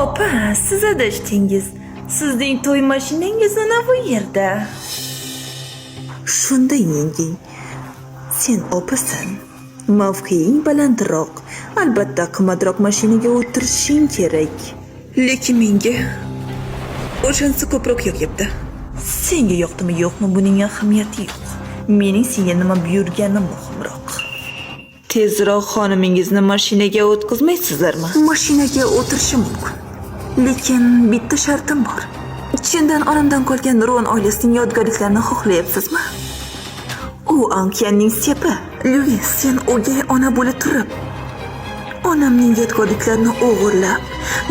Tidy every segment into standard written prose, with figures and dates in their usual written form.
Opa, siz adashdingiz. Sizning to'y mashinangiz ana bu yerda. Shunda yenging. Sen opasan. Mavqeing balandroq. Albatta qimmatroq mashinaga o'tirishing kerak. Lekin menga o'shanisi ko'proq yoqyapti. Senga yoqdimi yo'qmi buning ahamiyati yo'q. Mening senga nima buyurganim muhimroq. Tezroq xonimingizni mashinaga o'tqizmaysizlarmi? Mashinaga o'tirishim mumkin. Lekin bitta shartim bor. Chindan onamdan qolgan Ron oilasining yodgorliklarini xohlayapsizmi? U Ankiyanning sepi. Lyuis, sen o'gay ona bo'la turib, onamning yodgorliklarini o'g'irlab,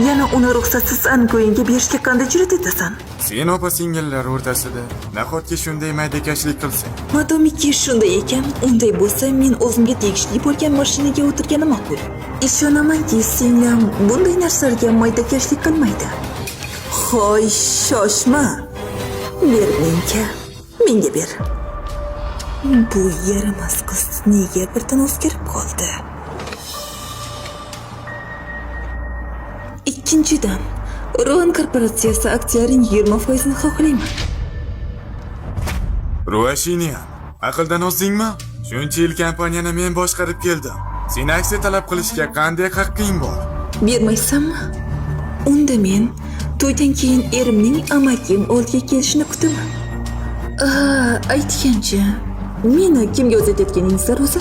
yana uni ruxsatsiz Angoyinga berishga qanday jur'at etasan? Sen opa singillar o'rtasida nahotki shunday maydakashlik qilsang? Madomiki shunday ekan, unday bo'lsa men o'zimga tegishli bo'lgan mashinaga o'tirganim ma'qul. Ishonamanki, singlim bunday narsalarga maydakashlik qilmaydi. Hoy, shoshma. Ber menga. Menga ber. Bu yaramas qiz nega birdan o'zgarib qoldi? Ikkinchidan, Roan korporatsiyasi aksiyalarining 20%ni xohlayman. Ruashinian, aqldan ozdingmi? Shuncha yil kompaniyani men boshqarib keldim. Sen aksiya talab qilishga qanday haqqing bor? Bermaysanmi? Unda men to'ydan keyin erimning amakim oldiga kelishini kutaman. Aytgancha, meni kimga uzatayotganingizlar o'zi?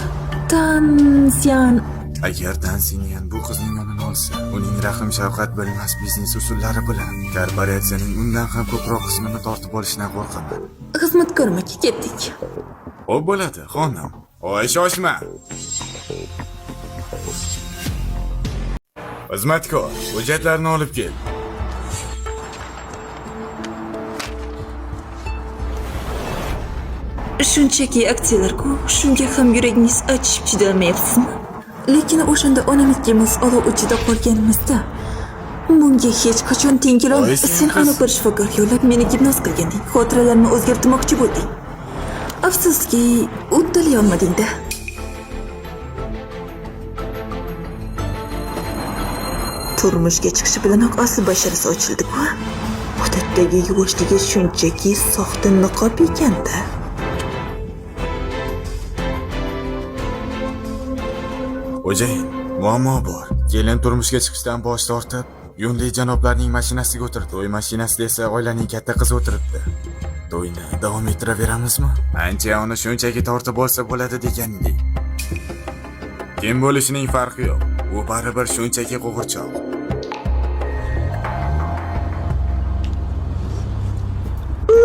Tansian. Agar Dansinian bu qizning yonini olsa, uning rahm shafqat bilmas biznes usullari bilan korporatsiyaning undan ham ko'proq qismini tortib olishidan qo'rqaman. Xizmatkorim aka, ketdik. Xo'p bo'ladi, xonim. Oy, shoshma. Xizmatkor, hujjatlarni olib kel. Shunchaki aksiyalar-ku, shunga ham yuragingiz achishib chidolmayapsizmi? Lekin o'shanda onam ikkimiz olov ichida qolganimizda bunga hech qachon teng Oy, kelolmayman. sen Sen qiz. aniq bir shifokor yo'llab meni gipnoz qilganding. Xotiralarimni o'zgartirmoqchi bo'lding. Afsuski, uddalay olmading-da. Turmushga chiqishi bilanoq asli basharasi ochildi-ku. Odatdagi yuvoshligi shunchaki soxta niqob ekanda. Xo'jayin, muammo bor. Kelin turmushga chiqishdan bosh tortib, Yunli janoblarning mashinasiga o'tirdi. To'y mashinasida esa oilaning katta qizi o'tiribdi. To'yni davom ettiraveramizmi? Ancha uni shunchaki tortib olsa bo'ladi deganingdek. Kim bo'lishining farqi yo'q. U baribir shunchaki qo'g'irchoq.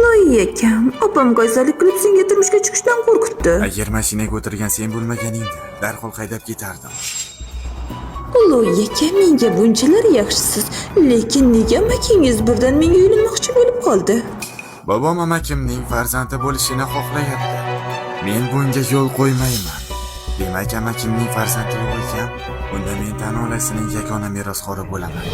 Loy akam, opam go'zallik qilib senga turmushga chiqishdan qo'rqitdi. Agar mashinaga o'tirgan sen bo'lmaganingda, darhol haydab ketardim. Loy aka, menga bunchalar yaxshisiz, lekin nega amakingiz birdan menga uylanmoqchi bo'lib qoldi? Bobom amakimning farzandi bo'lishini xohlayapti. Men bunga yo'l qo'ymayman. Demak, amakimning farzandi yo'q ekan, unda men tan oilasining yagona merosxo'ri bo'laman.